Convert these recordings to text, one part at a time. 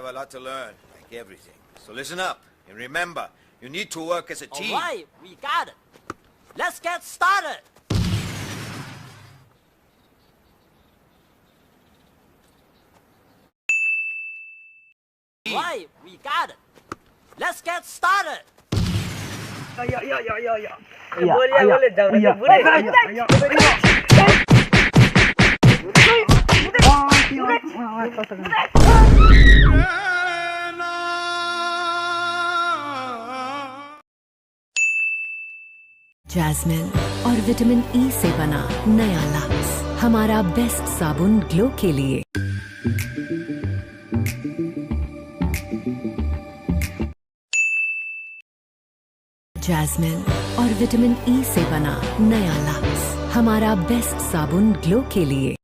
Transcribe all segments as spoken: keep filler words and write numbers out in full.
A lot to learn, like everything. So listen up and remember, you need to work as a team. All right, we got it. Let's get started. Right, we got it. Let's get started. Jasmine और vitamin E से बना नया लक्स, हमारा बेस्ट साबुन ग्लो के लिए। जैस्मिन और vitamin E से बना नया लक्स, हमारा बेस्ट साबुन ग्लो के लिए।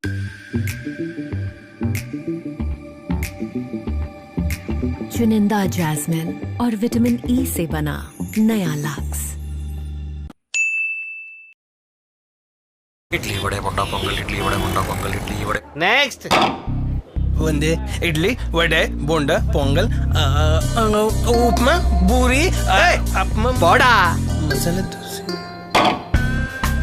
चुनिंदा जैस्मिन और विटामिन ई से बना नया लक्स। इडली वड़े बोंडा पोंगल, इडली वड़े बोंडा पोंगल, इडली वड़े। Next। वंदे इडली वड़े बोंडा पोंगल, अ, अ, उपमा, बूरी, अ, ए, अपमा, बड़ा। मसाला डोसे।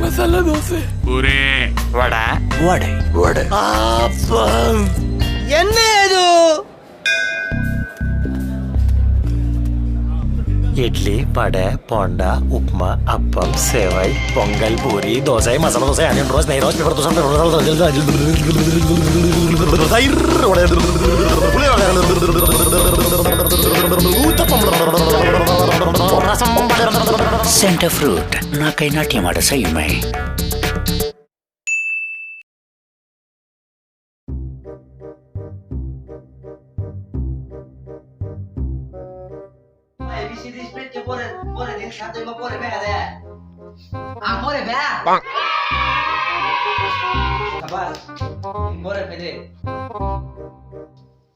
मसाला डोसे। पूरी। वड़ा। वड़े। वड़े। अपम। एन्ने दो। इडली, वड़े, पोंडा, उपमा, अप्पम, सेवई, पोंगल, पूरी, दोसा, मसाला दोसा, onion रोस्ट, दही roast, pepper dosa, Center fruit, na kai na tima da sa yumai. A B C D spread ke pore, pore din sa tui ma pore be ha de. Ang pore be. Bang. Sabar. Pore be de.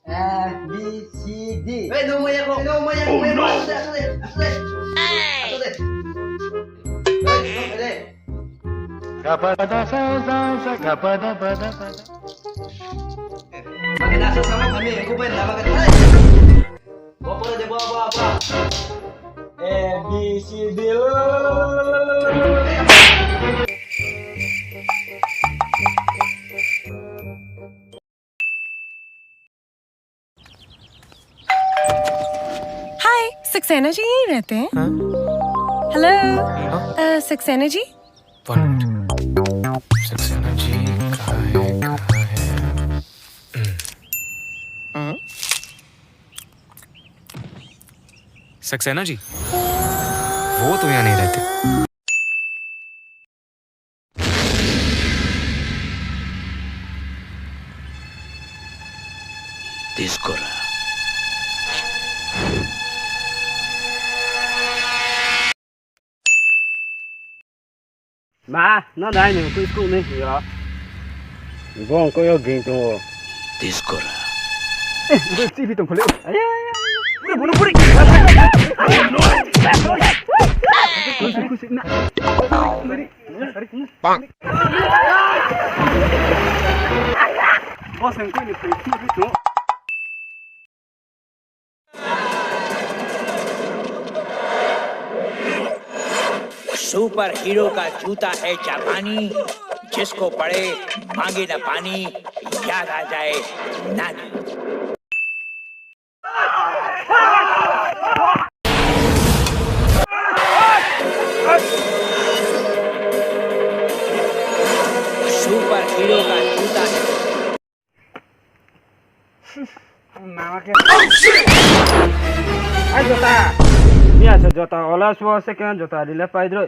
A B C D. Hey, no mo ya ko, no mo ya ko. Oh, no. Asuk de, asuk de, asuk de. Asuk de. Hey, no be de. Gapada sa sa sa, gapada pada pada. Makin asal sama kami, aku main nama kan. Bawa apa aja, bawa, bawa, bawa. A B C D. हाय, सक्सेना जी यहीं रहते हैं? हाँ? हेलो? हाँ? अ, सक्सेना ji? One minute. Saxena जी कहाँ है, कहाँ है? हम्म। सक्सेना जी, वो तो यहाँ नहीं रहते। Disco ra. Ma, no nai ni, kui school ni yo. Bong ko yo ging tong o. Disco ra. Eh, bo T V tong phale. Ay, ay, ay. Puri, puri, puri. Kusi, kusi, na. Bang. Boss, ang koi ni, koi ni, koi ni. Super hero का जूता है जापानी, जिसको पड़े मांगे ना पानी, याद आ जाए नानी। Super hero ka juta hai. Mama ke. Ai jota. Ni asa jota ola suo second jota dile pai droi.